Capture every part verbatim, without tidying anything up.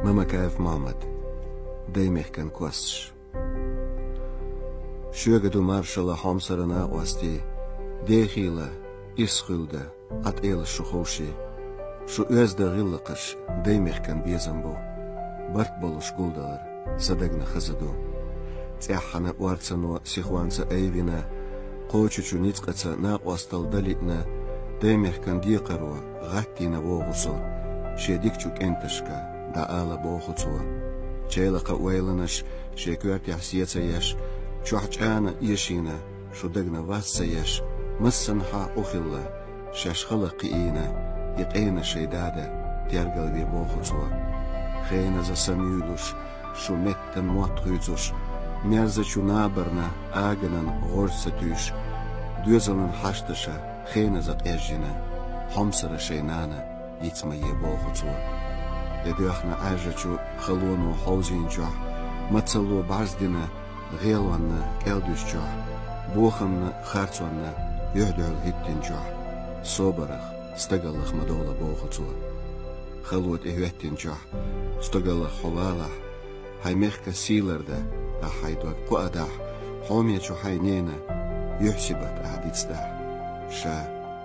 Мамакаев Мохьмад. Даймехкан косташ. Шуга ду маршалла, хьомсара накъостий, дехийла, ирс хуьлда, Ӏа тӀела шу ховший. Шу оьзда гӀиллакхаш даймехкан безам бу. Барт болуш гулдалар са дагна хаза ду. ЦӀеххьана орцано сихонца айвина, кхочучу ницкъаца накъостал далиъна, даймехкан декхаро гӀаттийна вогӀу со, шен дикачу кӀенташка дӀаала боху цо. Чайлакха ойланаш шен коьртехь сецаеш, чохь чӀана эшийна, шу дагна вац ца еш, массанхьа ухилла, шаьш хала кхиийна, и къена шайн дада тергалве боху цо. Хеназа самуьйлуш, шу меттан мотт хуьйцуш, мерзачу набарна аганан гӀорж ца туьйш, доьзалан хьашташа хеназа къежжина, хьомсара шайн нана йиц ма е боху цо. Де доьхна Ӏаьржачу халоно хьовзийначохь, мацалло бӀарздина, гӀелонна кӀелдуьсчохь, бохамна харцонна юьхьдуьхьал хӀиттинчохь, собарах, стагаллах ма довла боху цо. Хало тӀе хӀоьттинчохь, стогаллах хьо валахь, хьайн мехка сийлар дан, ахь хьайн дог кхоа дахь, хьомечу хьайн нена юьхь-сибат ахь дицдахь, ша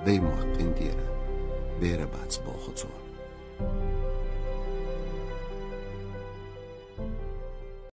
даймохк къинтӀера бера бац боху цо.